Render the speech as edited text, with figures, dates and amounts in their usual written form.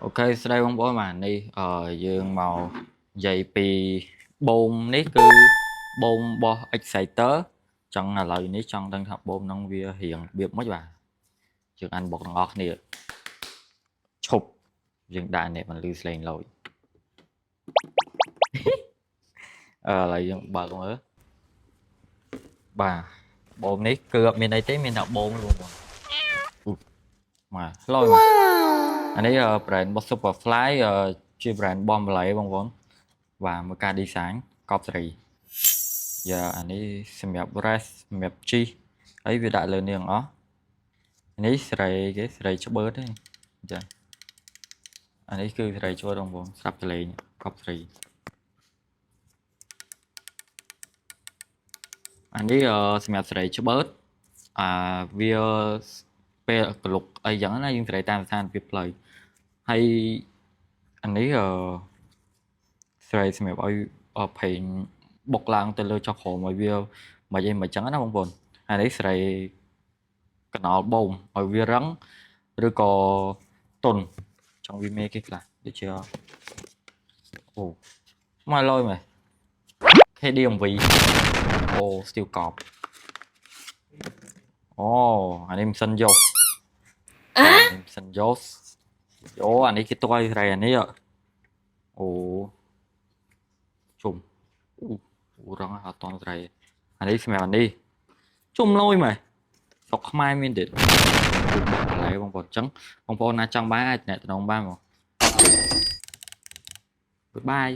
OK ស្ដីបងប្អូនបាទនេះយើងមកនិយាយពីបូមនេះគឺបូមរបស់ Exciter ចង់ឥឡូវនេះចង់ដឹងថាបូមហ្នឹងវារៀងរបៀបម៉េចបាទយើងអានបុកទាំងអស់គ្នាឈប់យើងដាក់នេះមិនលឺស្លេងឡូយឥឡូវយើងបើកមើលបាទបូមនេះគឺអត់មានអីទេមានតែបូមទេបងប្អូនបាទឡូយមកអានេះ brand របស់ Superfly ជា brand របស់ម៉ាឡេបងប្អូនបាទមើលការ design កប់សេរីយ៉ាអានេះសម្រាប់ race សម្រាប់ជិះអីវាដាក់លើនេះទាំងអស់នេះសេរីគេសេរីច្បឺតទេចាអានេះគឺសេរីច្បឺតបងប្អូនស្រាប់តលេងកប់សេរីអានេះសម្រាប់សេរីច្បឺតអាវាពេលក្លុកអីចឹងណាយើងសេរីតាមស្ថានភាពផ្លូវហើយអានេះសេរីសម្រាប់ឲ្យប្រេងបុកឡើងទៅលើចុះក្រោមឲ្យវាមិនអីមិនចឹងណាបងប្អូនអានេះសេរីកណោលបូមឲ្យវារឹងឬក៏ទន់ចង់វាមេគេខ្លះដូចជាអូមកលយមែន KDMV អូ steel កប់អូអានេះមិនសិនយកអានេះមិនសិនយកអូអានេះគេទុកឲ្យស្រ័យអានេះអូជុំអូរងអត់តន់ស្រ័យអានេះសម្រាប់អានេះជុំលយមែនស្រុកខ្មែរមានទៀតគឺបោះកន្លែងបងប្អូនអញ្ចឹងបងប្អូនណាចង់បានអាចតំណងបានមក Goodbye.